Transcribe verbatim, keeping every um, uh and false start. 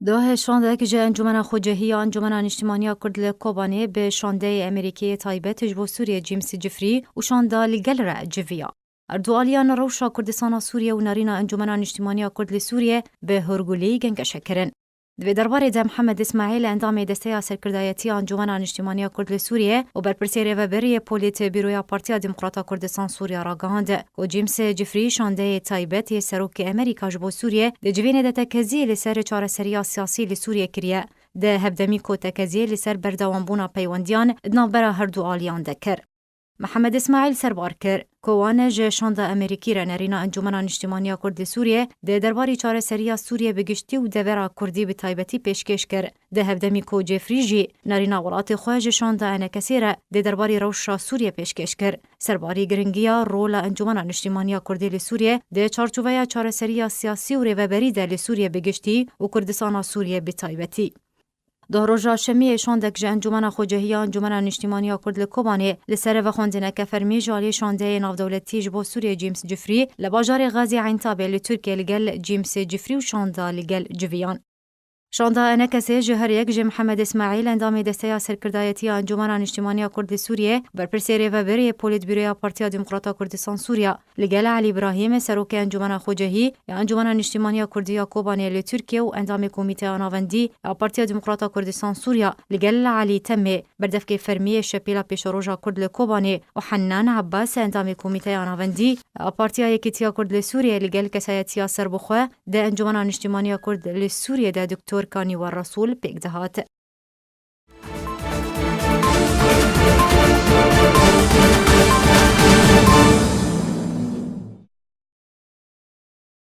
Dohê şandek ji Encûmena Xwecihî ya Encûmena Niştîmaniya Kurd li Kobanê bi şandeyê Amerîkî yê taybet ji bo Sûriyê James Jeffrey û şanda li gel re civiya. Her du aliyan rewşa Kurdistana Sûriyê û nerîna Encûmena Niştîmaniya Kurd li Sûriyê bi hurgulî gengeşe kirin. Di vê derbarê de Mihemed Îsmaîl, endamê Desteya Serkirdayetî ya Encûmena Niştîmaniya Kurd li Sûriyê û berpirsê rêvebirê yê Polîtbîroya Partiya Demokrata Kurdistan Sûriya ragihand ku James Jeffrey, şandeyê taybet yê Serokê Amerîka ji bo Sûriyê, di civînê de tekezî li ser çareseriya siyasî li Sûriyê kiriye. Di hevdemî ku tekezî li ser berdewambûna peywendiyan di navbera her du aliyan de kir. Mihemed Îsmaîl serbar kir ku wan ji şanda Amerîkî re nerîna Encûmena Niştîmaniya Kurd li Sûriyê di derbarî çareseriya Sûriyê bi giştî û devera Kurdî bi taybetî pêşkêş kir. Di hevdemî ku Jeffrey jî nerîna welatê xwe ji şanda ENKSê re di derbarî rewşa Sûriyê pêşkêş kir. Serbarî giringiya rola Encûmena Niştîmaniya Kurdî li Sûriyê di çarçoveya çareseriya siyasî û rêveberî de li Sûriyê bi giştî û Kurdistana Sûriyê bi taybetî. Doh roja Şemiyê şandek ji Encûmena Xwecihî ya Encûmena Niştîmaniya Kurd li Kobanê li ser vexwendineke fermî ji alî şandeyê navdewletî ji bo Sûriyê James Jeffrey li bajarê Xazî Entabê li Tirkiyê li gel James Jeffrey û şanda li gel civiyan. Şanda ENKSê ji her yek ji Mihemed Îsmaîl, endamê Desteya Serkirdayetî ya Encûmena Niştîmaniya Kurd li Sûriyê, berpirsê rêvebirê yê Polîtbîroya Partiya Demokrata Kurdistan Sûriya, li gel Elî Îbrahîm, Serokê Encûmena Xwecihî ya Encûmena Niştîmaniya Kurdî ya Kobanê li Tirkiyê û endamê Komîteya Navendî ya Partiya Demokrata Kurdistan Sûriya, li gel Elî Temê, berdevkê fermî yê Şepêla Pêşeroja Kurd li Kobanê û Hennan Ebbas, endamê Komîteya Navendî ya Partiya Yekîtiya Kurd li Sûriyê, li gel kesayetiya serbixwe di Encûmena Niştîmaniya Kurd li Sûriyê de Doktor Kanîwer Resûl pêk dihat.